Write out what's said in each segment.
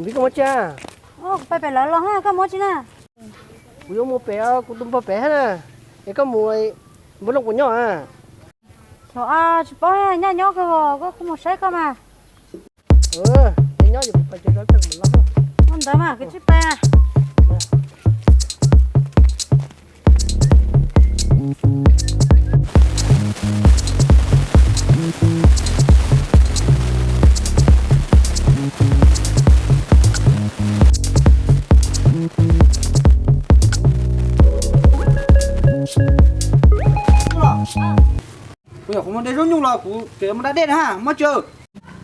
Npib, koj muab tsi? Kuv pais pem lawv los, koj muab tsi na? Kuv yuav mus pem kuv tus npawg pem na, es koj mus npawg Looj puas nyob a? Thaum tsis paub, nyob nyob kawg, koj mus saib koj mas. Nyob nyob, kuv pais ces kuv mam los. Ua ntawd mas kuv tsis pais. Kuv yog kuv mus de zaub nyuj los kuv tseem mus da dej na, muab tsaws.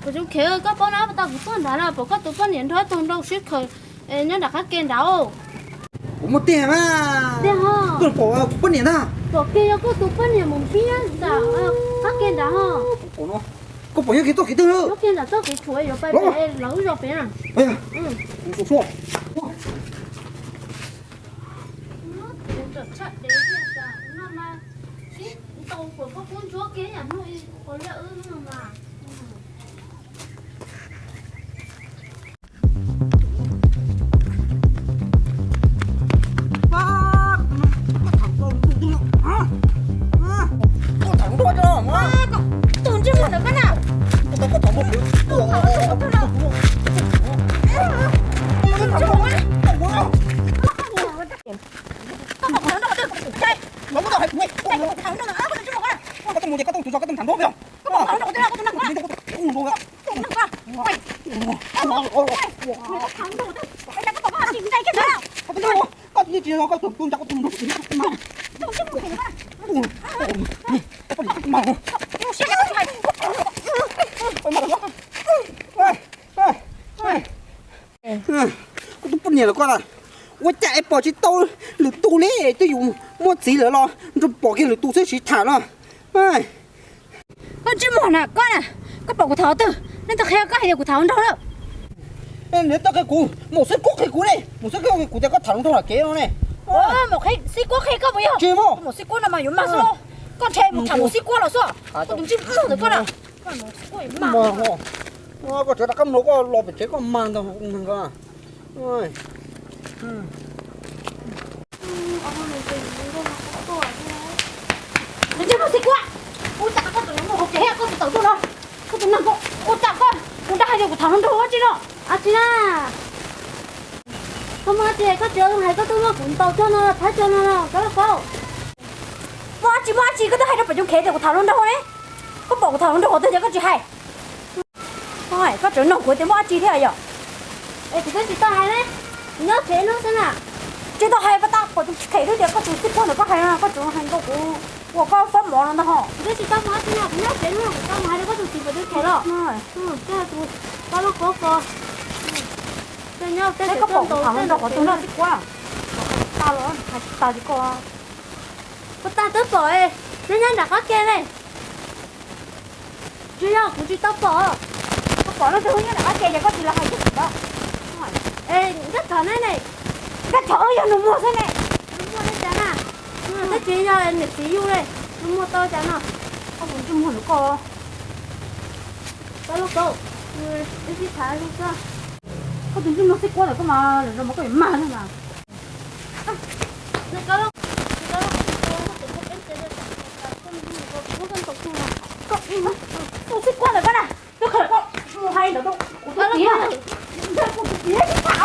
Kuv tsis kheev, koj paub na, tau kuv tuaj nrad no pom koj tus poj niam nrog ib tug nraug sib khaws nyob nram qab ke nrad. Kuv muaj tiag mas. Tiag ho. Koj pom kuv poj niam ntag. Pom kiag yog koj tus poj niam mus npiab nram qab ke nrad ho. Koj pom nyob kiag txoj kev twg? Nyob kiag nram txoj kev tshuam yuav pais pem lawv zos pem na. Koj tus poj niam los koj na, ua cas es pom tsis tau lwm tus li, twb yus muaj txiv lawm los nrog pom kiag lwm tus xwb tsis tham no. Koj ntsej muag na koj na, koj pom kuv tham twg? Nej tau qhia koj hais tias kuv tham hluas nraug lawm. Neb tau qhia kuv, mus xwb kuab qhia kuv ne, mus xwb kuab qhia kuv tias koj tham hluas nraug lawm kev no ne. Mus xwb kuab qhia koj puas yog? Tsis mus. Mus xwb kuab no mas yuav mag xwb. Koj ntshe mus tham mus xwb kuab los xwb. Koj tus ntsej muag ntawm koj na. Koj tseem rov qab mloog koj los pem tsev koj mag ntag. Tus ntsej muag xwb kuab, ua cas koj tseem mus hauv kev, koj tseem tawm tuaj no, koj tus neeg ko, ua cas koj mus dag hais tias kuv tham hluas nraug dab tsi no? Dab tsi na? Koj muaj dab tsi koj tsis hais, koj tuaj muab kuv ntaus cog no, thab cog no los koj lauj kaub. Muaj dab tsi muaj dab tsi koj twb hais rau pem cooj kev tias kuv tham hluas nraug ne. Koj pom kuv tham hluas nraug twg ces koj tsis hais. Koj tseem nug kuv tias muaj dab tsi thiab yom? Es kuv twb tsis tau hais ne, kuv nyob tsev hnub xwb na. Tsis tau hais, pas tas pom tus khem twb tias koj tus xib puag ntawm koj hais no, koj tseem hais nkaus kuv uas koj fob mov no ntag ho. Kuv twb tsis tau muaj dab tsi na, kuv nyob tsev hnub no kuv tau mus hais rau koj tus txiv pom tus khem los. Koj tus, koj lub qhov ko, koj nyob tej koj pom kuv tham hluas nraug qhov twg nrog xib puag? Tas los hais tsis tas li koj. Puas tas twb pom, nyob nyob nram qab ke ne. Tsis yog kuv tsis tau pom. Koj pom leej twg nyob nram qab ke ces koj tsis los hais kiag kuv. Es nkaj thov ne ne. Nkaj thov yog nus muag xwb ne. Nus muag ne cas na? Twb tsis yog niam txiv yug ne. Nus muag tau cas no? Koj tus ntsej muag ntawm koj. Koj lub kaub, wb sib tham xwb. Koj tus ntsej muag xib kuab ntawm koj mas lawm zaus mas koj yuav mag xwb mas. Tus xib kuab ntawm koj na, twb qhia koj mus hais ntawd rau kuv tus txiv, ntshai kuv tus txiv sib tham.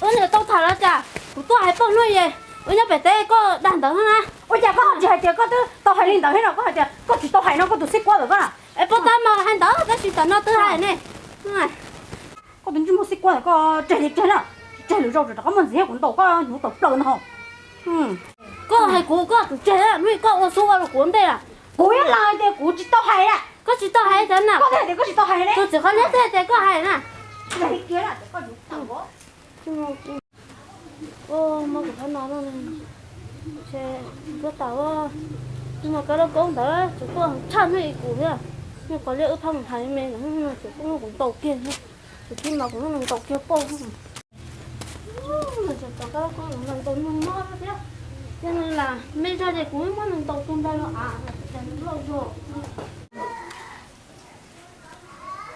Wb niam tau tham los cas, kuv tuaj hais poj hnub es wb nyob pem teb koj dag ntawd na. Ua cas koj tsis hais tias koj twb tau hais li ntawd thiab no, koj hais tias koj tsis tau hais no, koj tus xib kuab ntawm koj na. Es puas tau mas hais ntawd tab sis tam no twb hais ne. Koj tus ntsej muag xib kuab ntawm koj tseg li tseg na, tseg lwm zaus rov qab muaj ntxiv thiab kuv ntaus koj hnyuv tawm plaws no. Koj hais kuv koj tus tseg, hnub koj ua xub ua los kuv ua ntej. Kuv ib leeg hais tias kuv tsis tau hais. Koj tsis tau hais cas na? Koj hais tias koj tsis tau hais ne. Tus txiv qhov liab twb hais tias koj hais na. Muab kuv phab no, ntshe kuv tas, tus muam kab lauj kaub ntawd tseem tuaj tshaj hnub ib kuv thiab. Nws qhov liab wb phab mus hais me ntawd, tseem tuaj muab kuv ntaus kiag thiab. Tus thib no kuv muab nws ntaus kiag pauj. Tseem tom kab lauj kaub ntawd ntaus nws mob thiab. Yog nws lam me zog ces kuv muab nws ntaus tus nplaig los av, loj zog.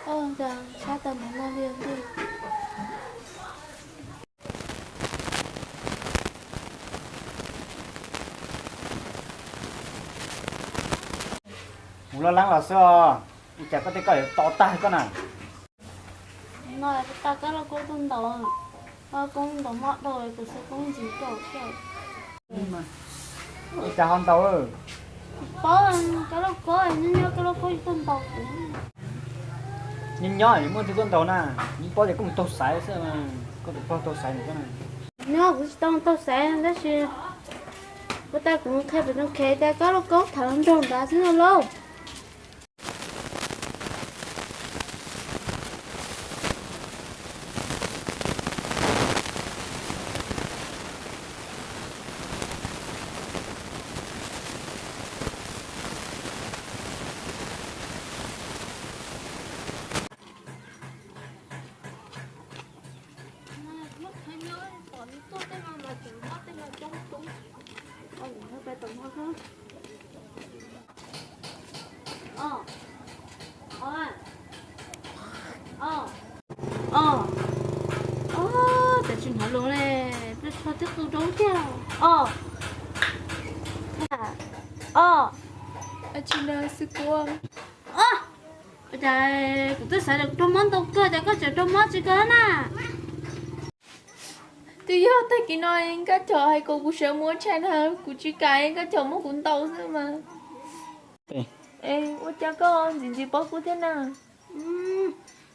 Ua cas sab tag npaum no li, Kuv lo lab los xwb os, ua cas koj tej koj yuav to tag koj na. No tag koj lauj kaub tuaj ntaus, koj koob ntaus mob dhau tus xwb koob ntxiv rau thiab. Ua cas ho ntaus? Paub koj lauj kaub, nyob nyob koj lauj kaub tuaj ntaus kuv. Nyob nyob muaj tus tuaj ntaus na, yeej paub tias koj mus taug xaiv xwb, koj tus pog taug xaiv nws koj na. Nyob kuv tsis tau taug xaiv tab sis ua cas kuv qhia pem zoo khev tias koj lauj kaub tham los nraug nrad xwb no lauj. Os, os, os, tab tsis hnov lus ne, peb tsho twb qw rau tiag. Os, os, tsis na xwb kuv. Os, ua cas kuv twb xav tias kuv raug mob ntau kawg cas koj tseem raug mob tsis kawg na. Twb yog tag kis no Nkaj Chom hais kom kuv sawv mus ua tshais na, kuv tsis kam, Nkaj Chom muab kuv ntaus xwb mas. Ua cas koj ntxim ntxim paub kub thiab na?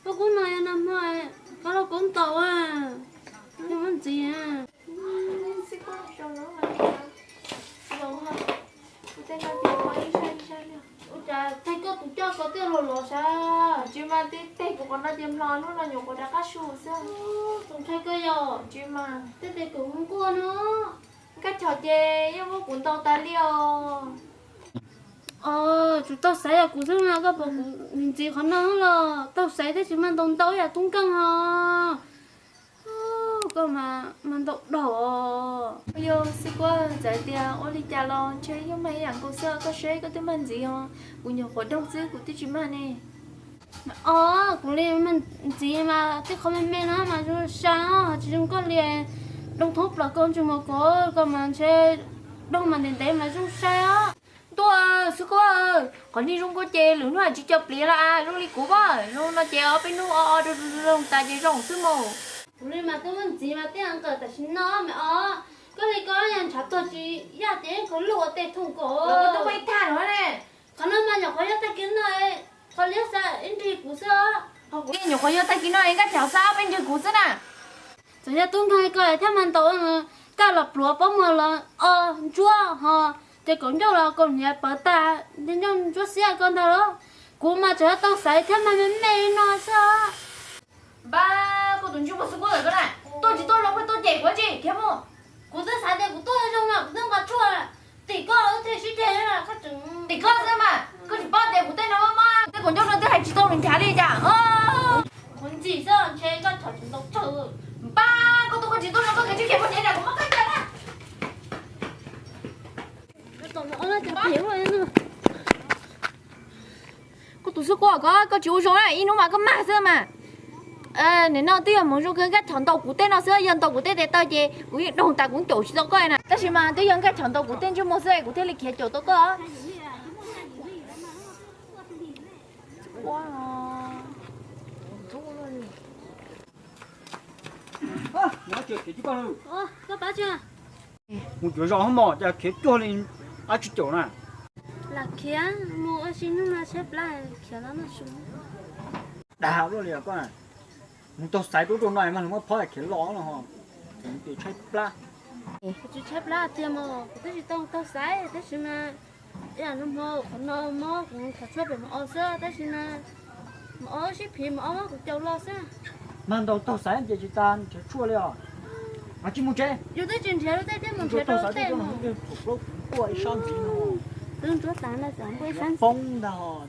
Paub kub no yog nag hmo koj lauj kaub ntaus, muab ntxiv. Ua cas thaij koj tus coj ko twb los los sav? Tsis mas tib teg kuv qhov no ces mlog hnub no nyuam qhuav rov qab su xwb. Tus ntshai koj yog tsis mas tej tes kuv nquag no. Nkaj Chom ces yeej muab kuv ntaus tas li os. Os, tsuas taug xaiv yog kuv xwb mas koj pom kuv ntxiv qhov no los taug xaiv tab sis mas ntaus ntau yam tub nkeeg os. Koj mas mas ntaus daug os. Yog xwb kuv txawm tias ua li cas los ntshe yeej mag ib yam nkaus xwb, koj saib koj twb mag ntxiv os, kuv nyuam qhuav doog xwb kuv twb tsis mag ne. Os, kuv li mag ntxiv mas tej qhov me me no mas zoo sai os, tsis zoo koj li doog thoob plaws koj ntsej muag koj, koj mas ntshe doog mas ntev ntev mas zoo sai os. Ntuj, xwb kuv, qhov niag zoo nkauj ces lwm hnub tsis co pliav los zoo li kuv as, zoo no ces ob peb hnub o o rau zoo tas ces zoo xwb mus. Kuv li mas twb mag ntxiv mas tej nkawm tam sim no me os, koj li koj yog ntshav tuag tsis yaj ces koj luj ua tej thooj kom. Koj twb muaj ib thaj no ne. Qhov no mas nyuam qhuav yog tag kis no, qhov liab xav ib nrig kuv xwb. Kuv nyuam qhuav yog tag kis no Nkaj Chom xav ob peb nrig kuv xwb na. Txawm yog tub nkeeg ko thiab mas ntaus kaj los pluav pob muag los o ntsuab ho, ces kaum ncauj los kaum hniav pawv tas, ncauj ntsuab xiab ko ntag los. Kuv mas txawm yog tau xaiv thiab mas me me no xwb. Npab, koj tus ntsej muag xwb kuv lawm koj na, tuaj tsis tuaj zoo koj tuaj cem kuv tsis khiav mus. Kuv twb xav tias kuv tuaj zoo no kuv twb nqa tshuaj tim koj thiaj sib ceg, koj tseem tim koj xwb mas koj tsis paub tias kuv tej no mob mob, tej kaum ncauj no twb hais tsis tau nws nchav li cas. Kuv ntxim xwb ntshe koj chom tsis ntau tsawg. Npab, koj tuaj koj tsis tuaj no koj kav tsij khiav mus ntev na kuv muab koj cem na. Koj tus xwb kuv ko koj tsis ua zoo na, ib hnub mas koj mag xwb mas. Nim no twb yog hmoov zoo kawg Nkaj Chom ntaus kuv tej no xwb, yog ntaus kuv tej tes taw ces kuv yeej doog tas kuv caum tsis tau koj na. Tab sis mas twb yog Nkaj Chom ntaus kuv tej ntsej muag xwb kuv thiaj li khiav caum tau koj. Mus cuag zos hos mos, cas khiav cuag li qab tsis caum na. Lam khiav mus ua si hnub no tshaib plab khiav los noj su. Dag luaj li koj na, mus taug xaiv rau rau no mas nws muab phob khiav los no ho, tus tshaib plab. Kuv tsis tshaib plab tiag mas kuv twb tsis tau taug xaiv tab sis mas ib yam no hmo qhov no mob kuv khav tshuaj pem mas o xwb tab sis mas mas o sib phiv mas o muab kuv caum los xwb. Mas ntaus taug xaiv ces tsis tas nrhiav tshuaj li os. Mas tsis mus tsev. Yus twb tsis nrhiav lub tej thiab mus nrhiav rau tej mus. Kuv plaub kuv nquaj ib sab ntxiv no. Twb ntsuab tas ntag, nquaj ib sab ntxiv. Poob ntag os.